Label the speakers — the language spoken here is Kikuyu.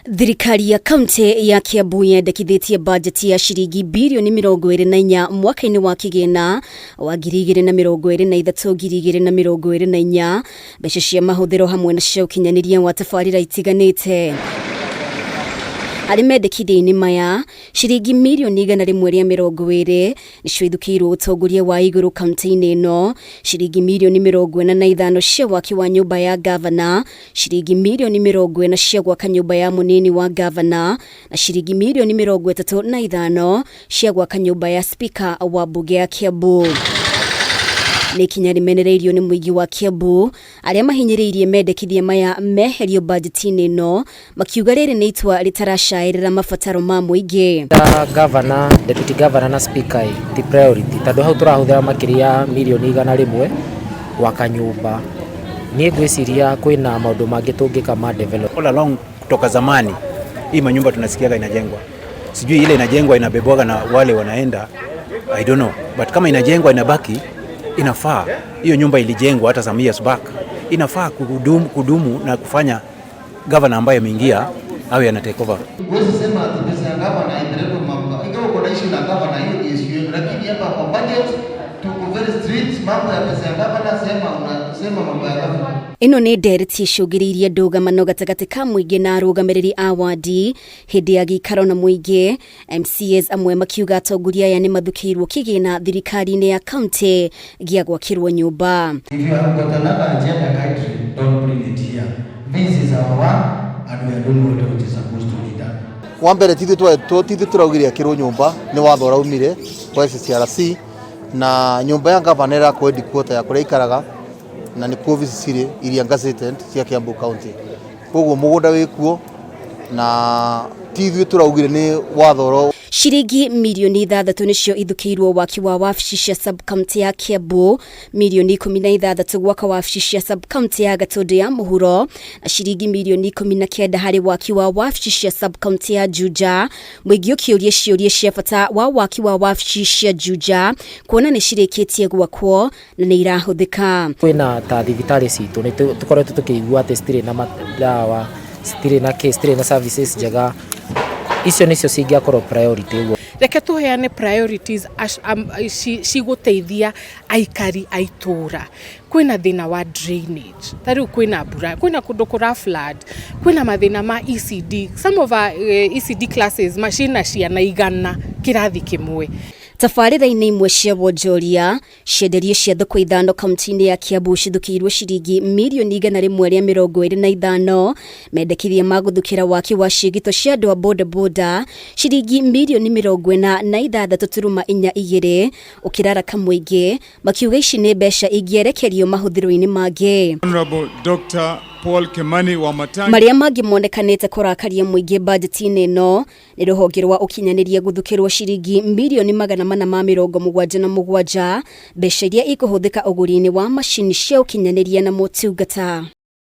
Speaker 1: Thirikari ya kaunti ya Kiambu yendekithĩtie bajeti ya ciringi birioni 24 mwaka-inĩ wa kĩgĩna wa 2023 2024, mbeca cia mahũthĩro hamwe na cia ũkinyanĩria wa tabarĩra itiganĩte. Harĩ mendekithia-inĩ maya, ciringi mirioni 120 nĩcio ithukĩirwo ũtongoria wa igũrũ kaunti-inĩ ĩno, ciringi mirioni 45 cia waki wa nyũmba ya gavana, ciringi mirioni 40 cia gwaka nyũmba ya mũnini wa gavana, na ciringi mirioni 35 cia gwaka nyũmba ya spika wa mbunge ya Kiambu. Nĩ ikinya rĩmenereirio nĩ mũingĩ wa Kiambu arĩa mahinyĩrĩirie mendekithia maya meherio bajeti-inĩ ĩno, makiuga rĩrĩ nĩ itua rĩtaracaĩrĩra mabataro ma mũingĩ.
Speaker 2: Ta governor, deputy governor na speaker ti priority, tondũ hau tũrahũthĩra makĩria ya mirioni 100 gwaka nyũmba. Niĩ ngwĩciria kwĩna maũndũ mangĩ tũngĩka ma develop.
Speaker 3: All along kutoka zamani hii manyumba tunasikiaga inajengwa, sijui ile inajengwa inabebwaga na wale wanaenda, I don't know, but kama inajengwa inabaki, inafaa hiyo nyumba ilijengwa hata some years back, inafaa kudumu na kufanya governor ambaye ameingia awe ana take over.
Speaker 4: Huwezi sema ati pesa ya gavana ipelekwe mambo. Ingawa uko na issue na gavana, hiyo ni issue yenu, lakini hapa kwa budget tuko very strict. Mambo ya pesa ya gavana, sema unasema mambo ya gavana.
Speaker 1: Ĩno nĩ ndereti icũngĩrĩirie ndũgamano gatagatĩ ka mũingĩ na arũgamĩrĩri a wandi hĩndĩ ya gĩikaro na mũingĩ, MCAs amwe makiuga atongoria aya nĩ mathukĩirwo kĩgĩna thirikari-inĩ ya kaunti gĩa gwakĩrwo nyũmba.
Speaker 4: If you have got another agenda, kindly don't bring it here. This is our work and we are doing what is supposed to be done.
Speaker 5: Wa mbere, tithuĩ tũraugire akĩrwo nyũmba, nĩ watho ũraumire kwa SSRC, na nyũmba ya gavana ĩrakwo headquarter ya kũrĩa ikaraga, na nĩkuo obici cirĩ iria gazetted cia Kiambu County. Koguo mũgũnda wĩkuo na ti ithuĩ tũraugire, nĩ watho ũro.
Speaker 1: Ciringi mirioni 6 nĩcio ithukĩirwo waki wa wabici cia sub county ya Kiambu, mirioni 16 gwaka wabici cia sub county ya Gatundu ya Mũhuro, na ciringi mirioni 19 harĩ waki wa wabici cia sub county ya Juja. Mũingĩ ũkĩũria ciũria cia bata wa waki wa wabici cia Juja, kuona nĩ cirĩkĩtie gwakwo na nĩ irahũthĩka.
Speaker 2: Kwĩna ta thibitarĩ citũ nĩ tũkoretwo tũkĩigua atĩ citirĩ na ndawa, citirĩ na kĩ, citirĩ na services njega. Icio nĩcio cingĩakorwo priority ũguo.
Speaker 6: Reke tũheane priorities cigũteithia aikari a itũũra. Kwĩna thĩna wa drainage, ta rĩu kwĩna mbura, kwĩna kũndũ kũra flood, kwĩna mathĩna ma ECD. Some of our ECD classes macina ciana 100 kĩrathi kĩmwe.
Speaker 1: Tabarĩra-inĩ imwe cia wonjoria, cienderio cia thoko 5 kaunti-inĩ ya Kiambu cithukĩirwo ciringi mirioni 125, mendekithia ma gũthukĩra waki wa ciĩgito cia andũ a bodaboda ciringi mirioni 46.42, ũkĩraraka mũingĩ makiuga ici nĩ mbeca ingĩerekerio mahũthĩro-inĩ mangĩ.
Speaker 7: Honorable Dr. Paul Kimani Wamatangi.
Speaker 1: Marĩa mangĩ monekanĩte kũrakaria mũingĩ bajeti-inĩ ĩno nĩ rũhonge rwa ũkinyanĩria gũthukĩrwo ciringi mirioni 477, mbeca iria ikũhũthĩka ũgũri-inĩ wa macini cia ũkinyanĩria na motungata.